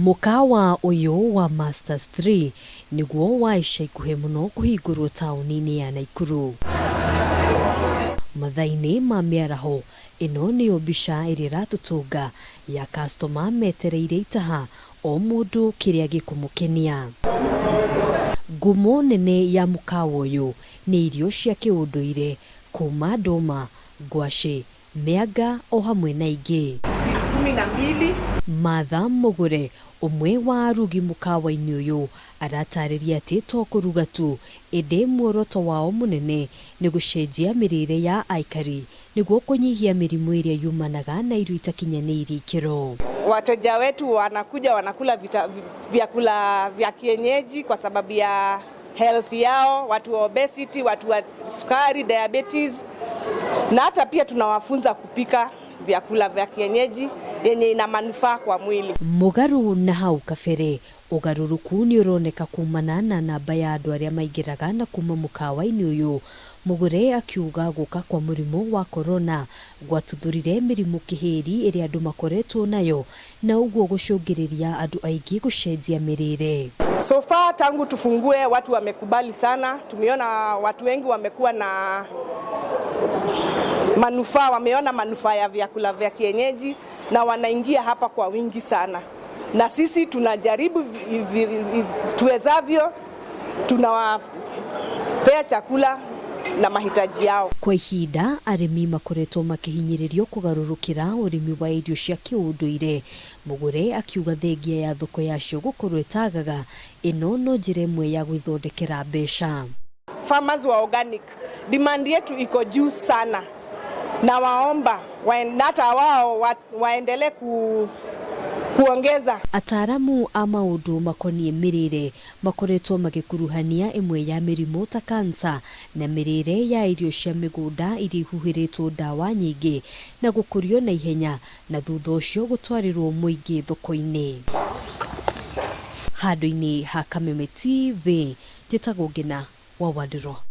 Mũkawa ũyũ wa Masters 3 nĩguo wa ica ikuhĩ mũno kũhingũrwo taũni-inĩ ya Naikuru. Mathaa-inĩ ma mĩaraho, ĩno nĩyo mbica ĩrĩa ĩratũtũnga ya customer metereire itaha o mũndũ kĩrĩa gĩkũmũkenia. Ngumo nene ya mũkawa ũyũ nĩ irio cia kĩũndũire kuma ndũma, ngwacĩ, mĩanga o hamwe na ingĩ. 12. Martha Mũgũre, ũmwe wa arugi mũkawa-inĩ ũyũ, aratarĩria atĩ to kũruga tu, ĩndĩ muoroto wao mũnene nĩ gũcenjia mĩrĩre ya aikari nĩguo kũnyihia mĩrimũ ĩrĩa yumanaga na irio itakinyanĩirie ikĩro. Wateja wetu wanakuja wanakula vyakula vya kienyeji kwa sababu ya health yao, watu wa obesity, watu wa sukari, diabetes, na hata pia tunawafunza kupika vyakula vya kienyeji yenye ina manufaa kwa mwili. Mũgarũ na hau kabere, ũgarũrũku nĩ ũroneka kumana na namba ya andũ arĩa maingĩraga na kuma mũkawa-inĩ ũyũ. Mũgũre akiuga gũka kwa mũrimũ wa corona gwatuthũrire mĩrimũ kĩhĩri ĩrĩa andũ makoretwo nayo na ũguo gũcũngĩrĩria andũ aingĩ gũcenjia mĩrĩre. So far tangu tufungue watu wamekubali sana. Tumeona watu wengi wamekuwa na manufaa, wameona manufaa ya vyakula vya kienyeji na wanaingia hapa kwa wingi sana, na sisi tunajaribu tuwezavyo, tunawapea chakula na mahitaji yao. Kwa ihinda arĩmi makoretwo makĩhinyĩrĩrio kũgarũrũkĩra ũrĩmi wa irio cia kĩũndũire. Mũgũre akiuga thengia ya thoko yacio gũkorwo ĩtagaga, ĩno no njĩra ĩmwe ya gwĩthondekera mbeca. Farmers wa organic demand yetu iko juu sana, na waomba hata wao waendelee kuongeza. Ataaramu a maũndũ makoniĩ mĩrĩre makoretwo magĩkuruhania ĩmwe ya mĩrimũ ta kansa na mĩrĩre ya irio cia mĩgũnda iria ihuhĩrĩtwo ndawa nyingĩ na gũkũrio na ihenya na thutha ũcio gũtwarĩrwo mũingĩ thoko-inĩ. Handũ-inĩ ha Kameme TV, njĩtagwo Ngina wa Wandirwa.